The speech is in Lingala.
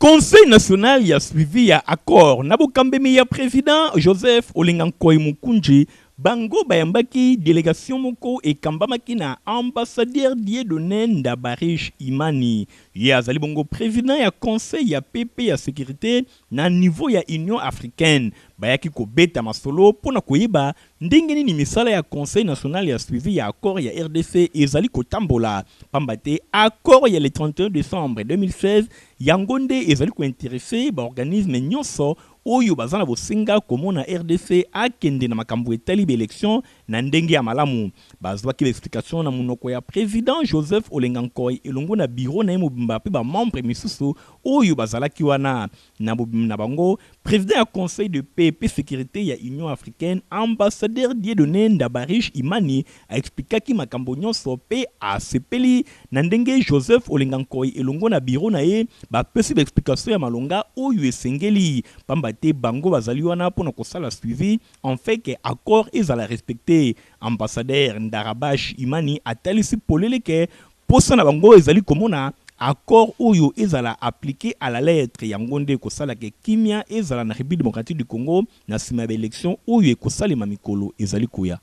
Conseil national ya suivi ya accord na bokambemi ya president Joseph Olenga Nkoy Mukunji, bango bayambaki delegation moko ekambamaki na ambassadeur Dieudonne Ndabarich Imani. Ye azali bongo president ya Conseil ya paix mpe ya securite na niveau ya Union africaine. Bayaki kobeta masolo mpo na koyeba Ndenge nini misala ya Conseil national ya suivi ya accord ya rdc ezali kotambola? Pamba te accord ya le 31 decembre 2016 yango nde ezali ko interesser ba organismes nionso oyo baza na bosenga komona rdc akende na makambo etali ba elections na ndenge ya malamu. Bazwaki ba explications na monoko ya President Joseph Olenga Nkoy elongo na bureau na ye mobimba mpe ba membres misusu oyo bazalaki wana. Na bobimi na bango, president ya Conseil de paix mpe securite ya Union africaine, ambassadeur Dieudonne Ndabarich Imani a explikaki makambo nionso mpe asepeli na ndenge Joseph Olenga Nkoy elongo na bureau na ye bapesi ba explications ya malonga oyo esengeli pamba te bango bazali wana mpo na kosala suivi en fait que accord ezala respecte. Ambassadeur Ndarabash Imani atalisi polele que Posa na bango ezali komona accord oyo ezala applique à la lettre, yango nde ekosala ke kimia ezala na Republique democratique du Congo na sima ya ba elections oyo ekosalema mikolo ezali koya.